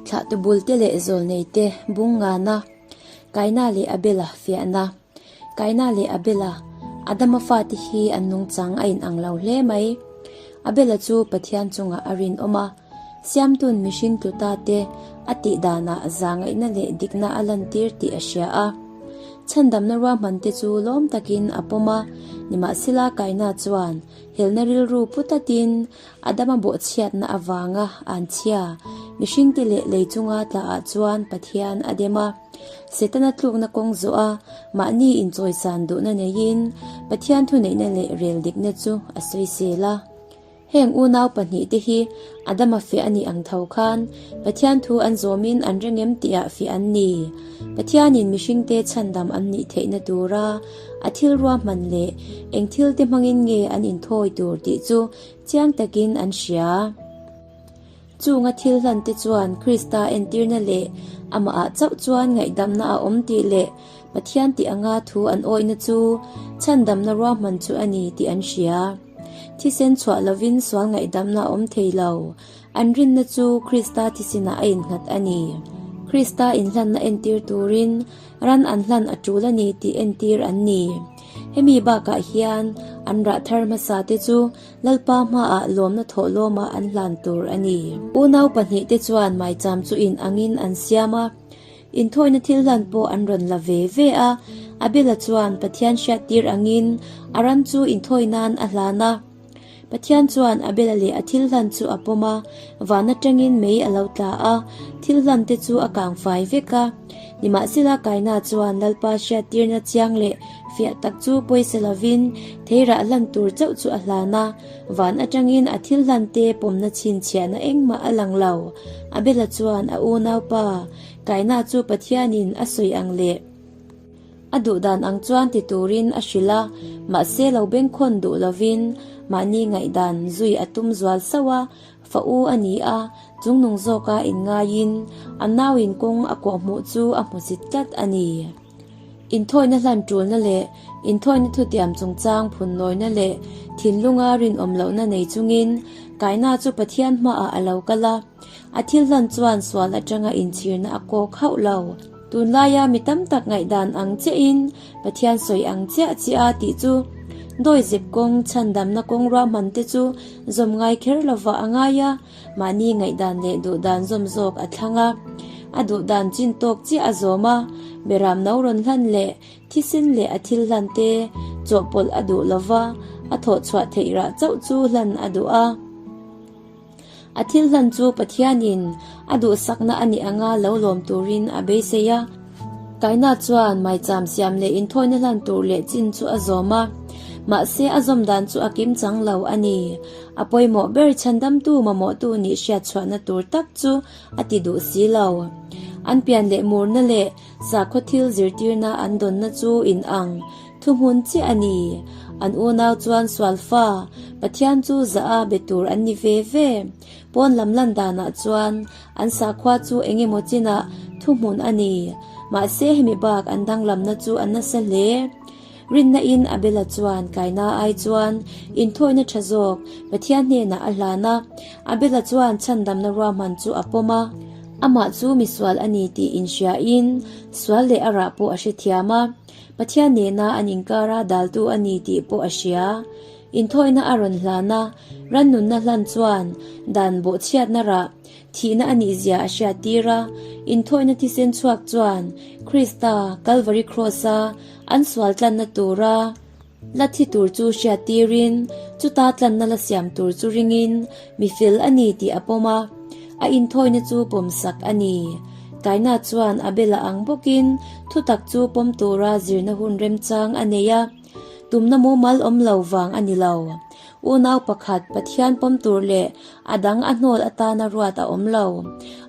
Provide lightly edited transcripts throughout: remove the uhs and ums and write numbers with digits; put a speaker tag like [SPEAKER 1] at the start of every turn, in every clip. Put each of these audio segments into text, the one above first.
[SPEAKER 1] Thlahtu bulte leh zawlneite bung ngana Kaina leh Abela fiahna Kaina leh Abela, Adama fate hi an nungchang a inang lo hle mai. Abela chu Pathian chungah a rinawm a, Siamtun mihring tlu ta te a tih danah zahngaihna leh dikna a lantir tih a hria a. Chhandamna ruahman te chu lawm takin a pawm a, nimahsela Kaina chuan helna rilru pu tatin Adama bawhchhiatna avanga an chhia mihringte leh lei chunga tlaah chuan Pathian a dem a. Setana tlukna kawng zawh a, mahni inchawisan duhna neiin Pathian thuneihna leh rel dikna chu a sawisel a. Heng unau pahnihte hi Adama fiah a nih ang tho khan Pathian thu an zawmin an rengem tihah fiah an ni. Pathianin mihringte chhandam an nih theihna tura a thil ruahman leh eng thilte hmangin nge an inthawi tur tih chu chiang takin an hria. Chunga thil hlante chuan Krista entirna leh amahah chauh chuan ngaihdamna a awm tih leh Pathian tih anga thu an awihna chu chhandamna ruahman chu a ni tih an hria. Thisen chhuah lovin sual ngaihdamna a awm thei lo. An rinna chu Krista thisinah a innghat a ni. Krista inhlanna entir turin ran an hlan a tul a ni tih entir an ni. Hemi bakah hian an rah thar hmasa te chu Lalpa hmaah lawmna thawh lawmah an hlan tur a ni. Unau pahnihte chuan maicham chu in angin an siam a. Inthawina thil hlan pawh an rawn la ve ve a, Abela chuan Pathian hriattir angin a ram chu inthawi nan a hlan a. Pathian chuan Abela leh a thil hlan chu a pawm a, van atangin mei a lo tla a, thil hlan te chu a kang fai vek a. Nimahsela Kaina chuan Lalpa hriattirna chiang leh fiah tak chu pawisa lovin theirah hlan tur chauh chu a hlan a, van atangin a thil hlan te pawmna chhinchhiahna engmah a lang lo. Abela chuan a unaupa Kaina chu Pathianin a sawi ang leh a duh dan ang chuan ti turin a hrilh a, mahse lo bengkhawn duh lovin mahni ngaihdan zui a tum zual sauh a, fa u a ni a, chungnung zawka inngaiin a nauin kawng a kawhhmuh chu a hmusit tlat a ni. Inthawina hlan tulna leh inthawina thutiam chungchang phunnawina leh thinlunga rinawm lohna nei chungin Kaina chu Pathian hmaah a lo kal a. A thil hlan chuan sual atanga inchhirna a kawk hauh lo. Tunlaia mi tam tak ngaihdan ang chiahin Pathian sawi ang chiah chiah a tih chu dawizep kawng chhandamna kawng ruahman te chu zawm ngai kher lova a ngai a. Mahni ngaihdan leh duhdan zawm zawk a thlang a, a duhdan chin tawk chiah a zawm a, beram no rawn hlan leh thisen leh a thil hlan te chawhpawlh a duh lo va, a thawh chhuah theih rah chauh chu hlan a duh a. A thil hlan chu Pathianin a duhsakna a nih anga lo lawm turin a beisei a. Kaina chuan maicham siam leh inthawina hlan tur leh chin chu a zawm a, mahse a zawm dan chu a kim chang lo a ni. A pawimawh ber chhandamtu mamawhtu nih hriat chhuahna tur tak chu a ti duh si lo. An pian leh murna leh sakhaw thil zirtirna an dawnna chu inang thuhmun chiah a ni. An unau chuan sualfa Pathian chu zah a be tur an ni ve ve. Pawn lam lan danah chuan an sakhua chu eng emaw chinah thuhmun a ni. Mahse hemi bak an danglamna chu a nasa hle. Rinna in Abela chuan Kaina ai chuan inthawina tha zawk Pathian hnenah a hlan a. Abela chuan chhandamna ruahman chu a pawm a. Amah chu misual a ni tih inhriain sual leh a rah pawh a hrethiam a. Pathian nena an inkara daltu a ni tih pawh a hria. Inthawina a rawn hlan a, rannunna hlan chuan dan bawhchhiatna rah thihna a nihzia a hriattir a. Inthawina thisen chhuak chuan Krista Kalvari Kraws-a an sual tlanna tura la thi tur chu hriattirin chuta tlanna la siam tur chu ringin mi fel a ni tih a pawm a, a inthawina chu pawmsak a ni. Kaina chuan Abela ang bawkin thutak chu pawm tura zirna hun remchang a nei a. Tumna mumal awm lo vang a ni lo. Unau pakhat Pathian pawm tur leh a dang a hnawl atana ruat a awm lo.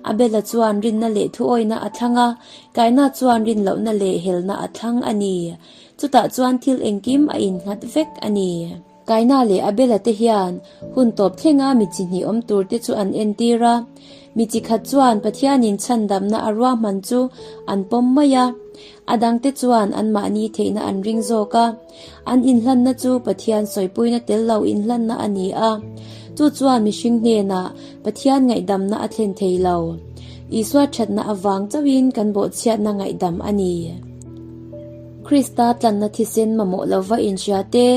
[SPEAKER 1] Abela chuan rinna leh thuawina a thlang a, Kaina chuan rin lohna leh helna a thlang a ni. Chutah chuan thil engkim a innghat vek a ni. Kaina leh Abela te hian hun tawp thlenga mi chi hnih awm tur te chu an entir a. Mi chi khat chuan Pathianin chhandamna a ruahman chu an pawm mai a. A dangte chuan anmahni theihna an ring zawk a, an inhlanna chu Pathian sawipuina tel lo inhlanna a ni a, chu chuan mihring hnenah Pathian ngaihdamna a thlen thei lo. Isua thatna avang chauhin kan bawhchhiatna ngaihdam a ni. Krista tlanna thisen mamawh lova inhria te,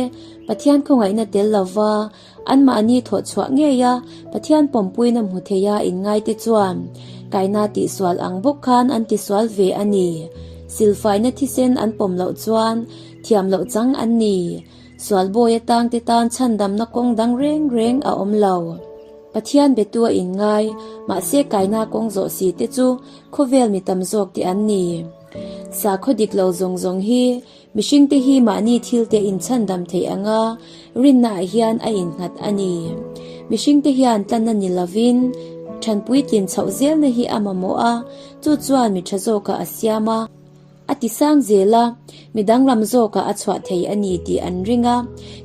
[SPEAKER 1] Pathian khawngaihna tel lova anmahni thawhchhuah ngeia Pathian pawmpuina hmu theia inngaite chuan kaina tihsual ang bawk khan an tisual ve a ni. Silfaina thisen an pawm loh chuan thiam loh chang an ni. Sual bawi atangte tan chhandamna kawng dang reng reng a awm lo. Pathian betu a inngai, mahse kaina kawng zawh si te chu khawvel mi tam zawk te an ni. Sakhaw dik lo zawng zawng hi mihringte hi mahni thilte inchhandam theih anga rinnaah hian a innghat a ni. Mihringte hian tlanna ni lovin thanpuitlin chhoh zelna hi a mamawh a, chu chuan mi tha zawkah a siam a. A ti sang zel a, mi danglam zawkah a chhuah thei a ni tih an ring a.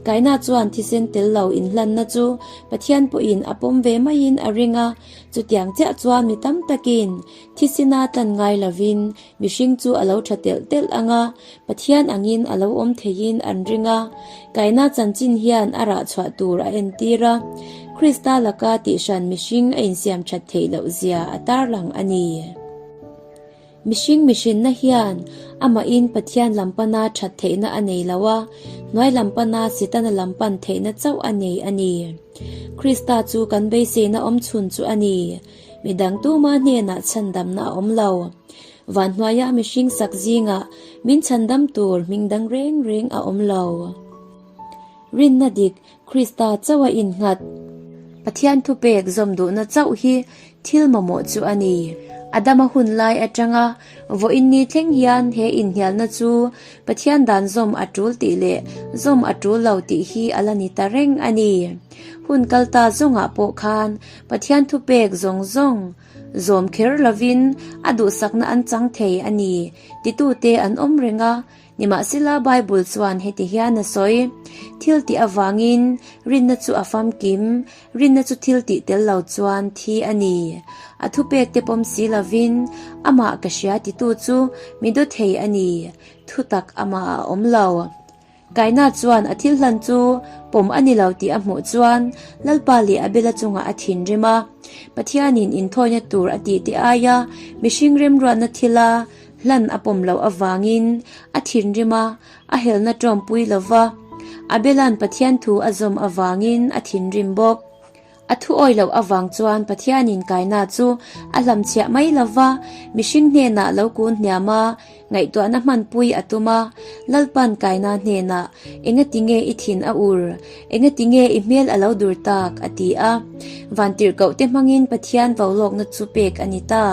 [SPEAKER 1] Kaina chuan thisen tel lo inhlanna chu Pathian pawhin a pawm ve maiin a ring a. Chutiang chiah chuan mi tam takin thisena tlan ngai lovin mihring chu a lo tha telh telh ang a, Pathian angin a lo awm theiin an ring a. Kaina chanchin hian a rah chhuah tur a entir a, Krista laka tihhran mihring a insiam that theih loh zia a tarlang a ni. Mihring mihrinna hian amahin Pathian lam pana that theihna a nei lo a, hnuai lam pana Setana lam pan theihna chauh a nei a ni. Krista chu kan beiseina awm chhun chu a ni. Midang tuma hnenah chhandamna a awm lo. Van hnuaia mihring sak zingah min chhandam tur hming dang reng reng a awm lo. Rinna dik Krista chauh a innghat. Pathian thupek zawm duhna chauh hi thil mamawh chu a ni. Adama hun lai atanga vawiin ni thleng hian he inhnialna chu Pathian dan zawm a tul tih leh zawm a tul lo tih hi a la ni ta reng a ni. Hun kal ta zawngah pawh khan Pathian thupek zawng zawng zawm kher lovin a duhsakna an chang thei a ni titute an awm reng a, Nimahsela Bible chuan heti hian a sawi, Thil tih avangin rinna chu a famkim, rinna chu thil tih tel lo chuan thi a ni. A thupek te pawm si lovin amah ka hria titu chu mi daw thei a ni, thutak amah a awm lo. Kaina chuan a thil hlan chu pawm a ni lo tih a hmuh chuan Lalpa leh Abela chungah a thinrim a. Pathianin inthawina tur a tih te aia mihring remruatna thila Hlan a pawm loh avangin a thinrim a, a helna tawmpui lo va. Abela'n Pathian thu a zawm avangin a thinrim bawk. A thu awi loh avang chuan Pathianin Kaina chu a hlamchhiah mai lo va, mihring hnenah lo kun hniam a, ngaihtuahna hmanpui a tum a. Lalpa'n Kaina hnenah, Engatinge i thin a ur? Engatinge i hmel a lo dur tak? a ti a. Vantirhkohte hmangin Pathian vaulawkna chu pek a ni ta.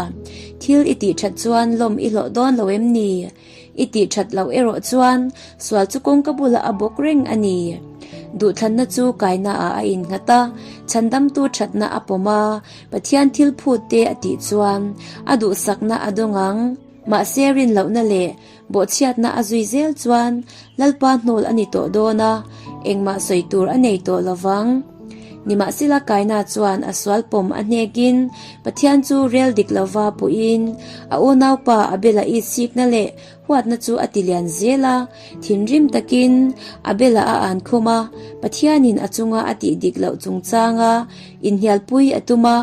[SPEAKER 1] Thil i tih that chuan lawm i hlawh dawn lo em ni? I tih that loh erawh chuan sual chu kawngka bulah a bawk reng a ni. Duhthlanna chu kainaah a innghat a, chhandamtu thatna a pawm a, Pathian thil phut te a tih chuan a duhsakna a dawng ang. Mahse rin lohna leh bawhchhiatna a zui zel chuan Lalpa hnawl a ni tawh dawn a, engmah sawi tur a nei tawh lo vang. Nimahsela Kaina chuan a sual pawm a hnekin Pathian chu rel dik lova puhin a unaupa Abela itsikna leh huatna chu a ti lian zel a, thinrim takin Abela a an khum a, Pathianin a chunga a tih dik loh chungchanga inhnialpui a tum a,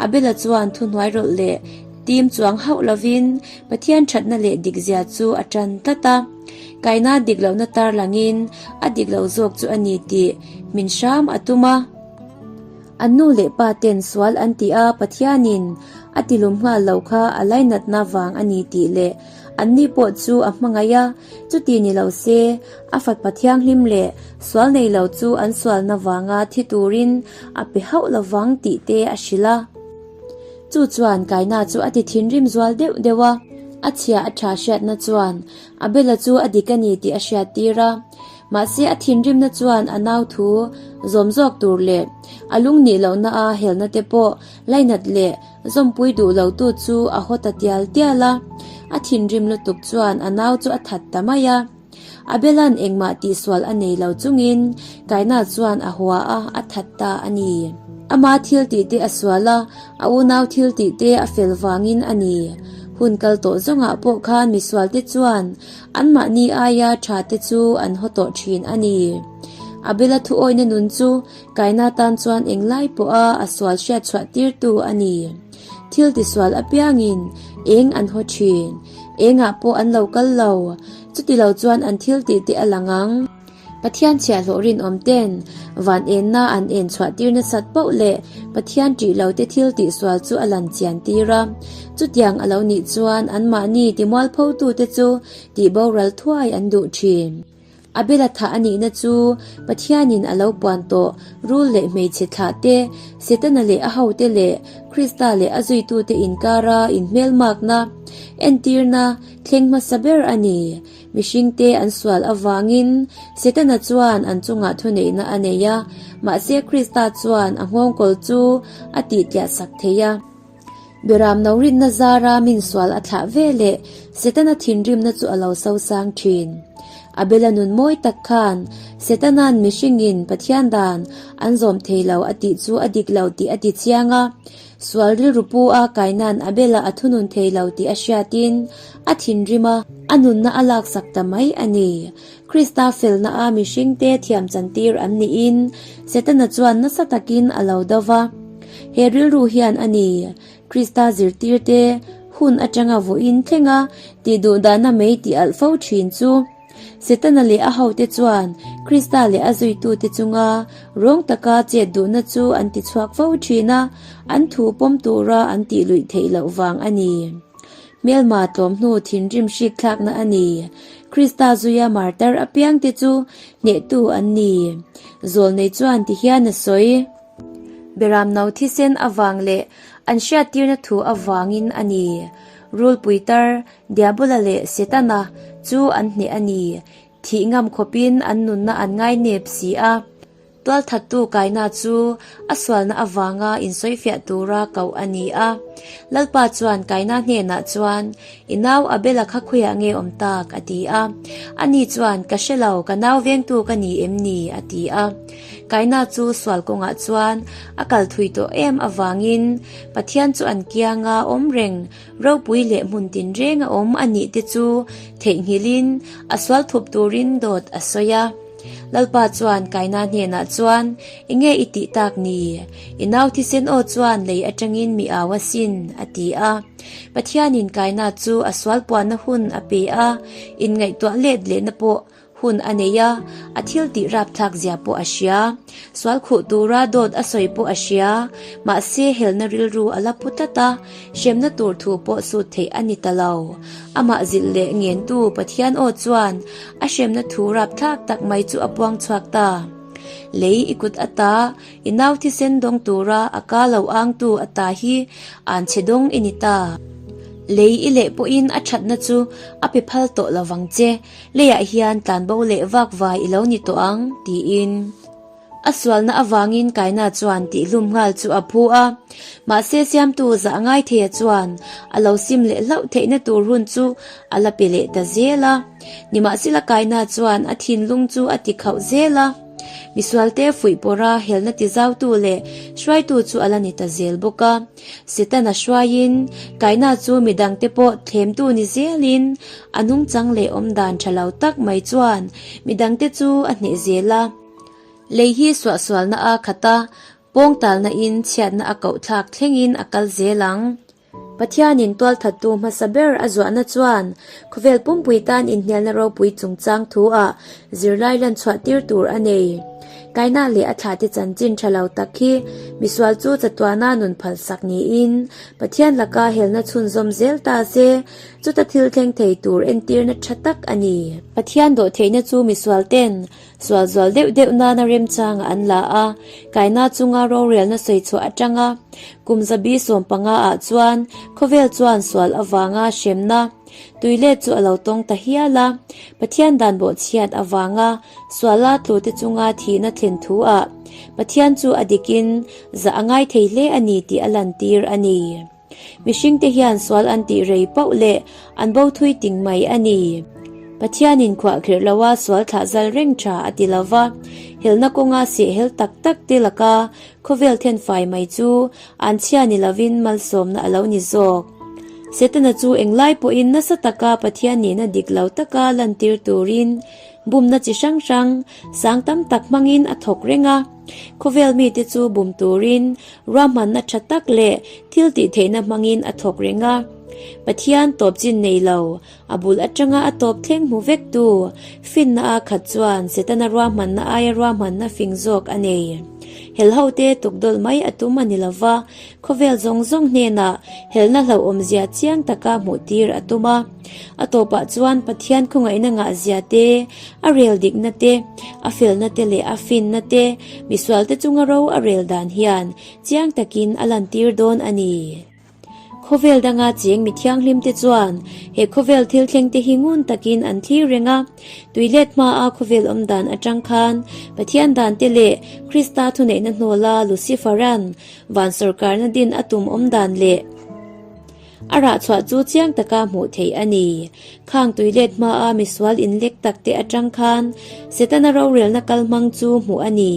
[SPEAKER 1] Abela chuan thuhnuai rawlh leh Tim chuang hauh lovin Pathian thatna leh dikzia chu a tan tlat a. Kaina dik lohna tarlangin a dik lo zawk chu a ni tih min hram a tum a. An nu leh pa ten sual an tih a Pathianin a tilum nghal lo kha a lainatna vang a ni tih leh anni pawh chu a hmangaih a, chuti ni lo se a fapa thianghlim leh sual nei lo chu an sualna vanga thi turin a pe hauh lovang tih te a hrilh a. Chu chuan Kaina chu a ti thinrim zual deuh deuh a, a chhia a tha hriatna chuan Abela chu a dik a ni tih a hriat tir a. Mahse a thinrimna chuan a nau thu zawm zawk tur leh a lung nih lohna a helna te pawh lainat leh zawmpui duh lo tu chu a haw ta tial tial a. A thinrim lutuk chuan a nau chu a that ta mai a. Abela'n engmah tihsual a nei lo chungin Kaina chuan a hua a, a that ta a ni. Ama thil tih te a sual a, a unau thil tih te a fel vangin a ni. Hun kal tawh zawngah pawh khan misualte chuan anmahni aia tha te chu an haw tawh thin a ni. Abela thuawina nun chu Kaina tan chuan englai pawha a sual hriatchhuah tirtu a ni. Thil tisual apiangin eng an haw thin. Engah pawh an lo kal lo. Chuti lo chuan an thil tih te a lang ang. Pathian chhiahhlawh rinawm ten van enna an en chhuah tir nasat poh leh Pathian ṭih lo te thil tihsual chu a lan chian tir a. Chutiang a lo nih chuan anmahni timualpho tute chu tihboral thuai an duh ṭhin. Abela thah a nihna chu Pathianin a lo puan tawh rul leh hmeichhe thlah te, Setana leh a hote leh Krista leh a zuitute inkara inhmelmakna, entirna, thleng hmasa ber a ni. Mihringte an sual avangin Setana chuan an chungah thuneihna a nei a, mahse Krista chuan a nghawngkawl chu a tihtiah sak thei a. Beram no rinna zara min sual a thlah ve leh Setana thinrimna chu a lo sosang thin. Abela nun mawi tak khan Setana'n mihringin Pathian dan an zawm thei lo a tih chu a dik lo tih a ti chiang a. Sual rilru pu a Kaina'n Abela a thunun thei lo tih a hriatin a thinrim a, a nunna a laksak ta mai a ni. Krista felna a mihringte thiam chantir an niin Setana chuan nasa takin a lo do va. He rilru hian a ni, Krista zirtirte hun atanga vawiin thlenga tihduhdahna mei tih alh fo thin chu. Setana leh a hote chuan Krista leh a zuitute chunga rawng taka chet duhna chu an tichhuak fo thin a, an thu pawm tura an tih luih theih loh vang a ni. Hmelma tlawm hnu thinrim hrik thlakna a ni. Krista zuia martar apiangte chu hnehtu an ni. Zawlnei chuan tihian a sawi. Beram no thisen avang leh an hriattirna thu avangin a ni. Rulpui tar, Diabola leh Setana chu an hneh a ni. Thih ngam khawpin an nunna an ngainep si a. Tualthattu kaina chu a sualna avanga insawifiah tura koh a ni a. Lalpa chuan kaina hnenah chuan, I nau Abela kha khawiah nge awm tak? a ti a. Ani chuan, Ka hre lo, ka nau vengtu ka ni em ni? a ti a. Kaina chu sual kawngah chuan a kal thui tawh em avangin Pathian chu an kianga awm reng ropui leh hmun tinreng a awm a nih te chu theihnghilhin a sual thup turin dawt a sawi a. Lalpa chuan Kaina hnenah chuan, Enge i tih tak ni? I nau thisen aw chuan lei atangin mi au asin, a ti a. Pathianin Kaina chu a sual puanna hun a pe a, inngaihtuah let lehna pawh hun a nei a, a thil tih rapthlak zia pawh a hria. Sual khuh tura dawt a sawi pawh a hria. Mahse, helna rilru a la pu tlat a, hremna tur thu pawh sut theih a ni ta lo. Amah zilh leh ngentu Pathian aw chuan a hremna thu rapthlak tak mai chu a puang chhuak ta. Lei i kut ata, i nau thisen dawng tura a ka lo angtu ata hi an chhe dawng i ni ta. Lei i leh pawhin a thatna chu a pe phal tawh lo vang che. Leiah hian tlanbo leh vak vai i lo ni tawh ang, tiin. A sualna avangin Kaina chuan tihhlum nghal chu a phu a. Mahse siamtu zah ngaitheia chuan a lo sim leh hlauh theihna tur hun chu a la pe leh ta zel a. Nimahsela Kaina chuan a thinlung chu a ti khauh zel a. Misualte fuih pawrha helna tizautu leh hruaitu chu a la ni ta zel bawk a. Setana hruaiin Kaina chu midangte pawh thlemtu ni zelin a nungchang leh awmdan tha lo tak mai chuan midangte chu a hneh zel a. Lei hi suahsualna a khat a, pawngtalna in chhiatna a koh thlak thlengin a kal zel ang. Pathianin tualthattu hmasa ber a zuahna chuan khawvel pumpui tan inhnialna ropui chungchang thu ah zirlai lan chhuah tir tur a nei. Kaina leh a thlahte chanchin tha lo tak hi misual chu chatuana nun phalsak niin Pathian laka helna chhunzawm zel ta se, chuta thil thleng thei tur entirna tha tak a ni. Pathian dawhtheihna chu misual ten sual zual deuh deuh nana remchangah an la a, Kaina chunga rorelna sawi chhuah atanga kum zabi 15 ah chuan khawvel chuan sual avanga hremna Tuilet chu a lo tawng ta hial a, Pathian dan bawhchhiat avanga suala tlute chunga thihna thlen thu ah Pathian chu a dikin zah a ngai thei hle a ni tih a lantir a ni. Mihringte hian sual an tih rei pauh leh an bo thui ting mai a ni. Pathianin khuahkhirh loa sual thlah zal reng tha a ti lo va, helna kawnga sehhel tak tak te laka khawvel thenfai mai chu An chhia ni lovin malsawmna a lo ni zawk. Setana chu englai pawhin nasa taka Pathian nihna dik lo taka lantir turin Bumna chi hrang hrang, sang tam tak hmangin a thawk reng a. Khawvel mite chu bum turin ruahmanna tha tak leh thil tih theihna hmangin a thawk reng a. Pathian tawp chin nei lo, a bul atanga a tawp thleng hmu vek tu, finna a khat chuan Setana ruahmanna aia ruahmanna fing zawk a nei. Helhote tukdawlh mai a tum a ni lo va, Khawvel zawng zawng hnenah helna hlauhawmzia chiang taka hmuhtir a tum a. A tawpah chuan Pathian khawngaihna ngahzia te, a rel dikna te, a felna te leh a finna te misualte chunga ro a rel dan hian chiang takin a lantir dawn a ni. Khawvel danga cheng mi thianghlimte chuan he khawvel thil thlengte hi ngun takin an thlir reng a. Tuilet hmaa khawvel awm dan atang khan Pathian dante leh Krista thuneihna hnawla Lucifer-a'n Van sorkarna din a tum awm dan leh a rah chhuah chu chiang taka hmuh theih a ni. Khang tuilet hmaa misual inlek tak te atang khan Setana rorelna kal hmang chu hmuh a ni.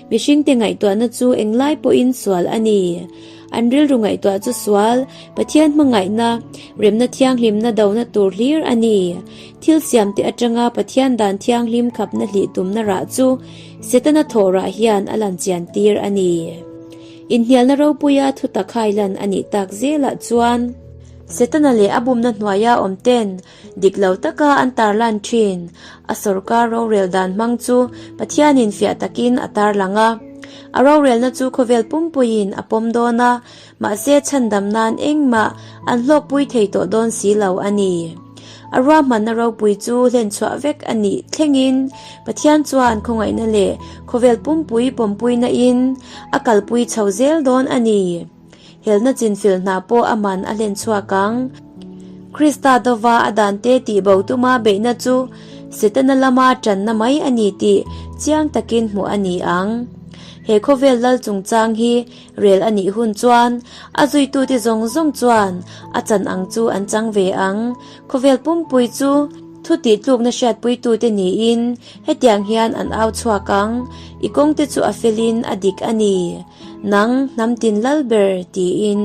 [SPEAKER 1] Mihringte ngaihtuahna chu englai pawhin sual a ni. An rilru ngaihtuah chu sual, Pathian hmangaihna, remna thianghlimna dona tur hlir a ni. Thil siamte atanga Pathian dan thianghlim khapna hlih tumna rah chu Setana thawhrah hian a lan chian tir a ni. Inhnialna ropuia thutak hailan a nih tak zelah chuan, Setana leh a bumna hnuaia awm ten dik lo taka an tarlan thin. A sawrkar rorel dan hmang chu Pathianin fiah takin a tarlang a. A rorelna chu khawvel pumpuiin a pawm dawn a, mahse chhandam nan engmah an hlawkpui thei tawh dawn si lo a ni. A ruahmanna ropui chu hlenchhuah vek a nih thlengin Pathian chuan khawngaihna leh khawvel pumpui pawmpuina in a kalpui chho zel dawn a ni. Helna chinfil hna pawh a man a hlen chhuak ang. Krista dova a dante tih bo tuma beihna chu Setana lama tanna mai a ni tih chiang takin hmuh a ni ang. He khawvel lal chungchang hi rel a nih hun chuan a zuitute zawng zawng chuan a chan ang chu an chang ve ang. Khawvel pumpui chu thu tihtlukna hriatpuitute niin hetiang hian an au chhuak ang, I kawngte chu a felin a dik a ni. Nang hnam tin lal ber tiin.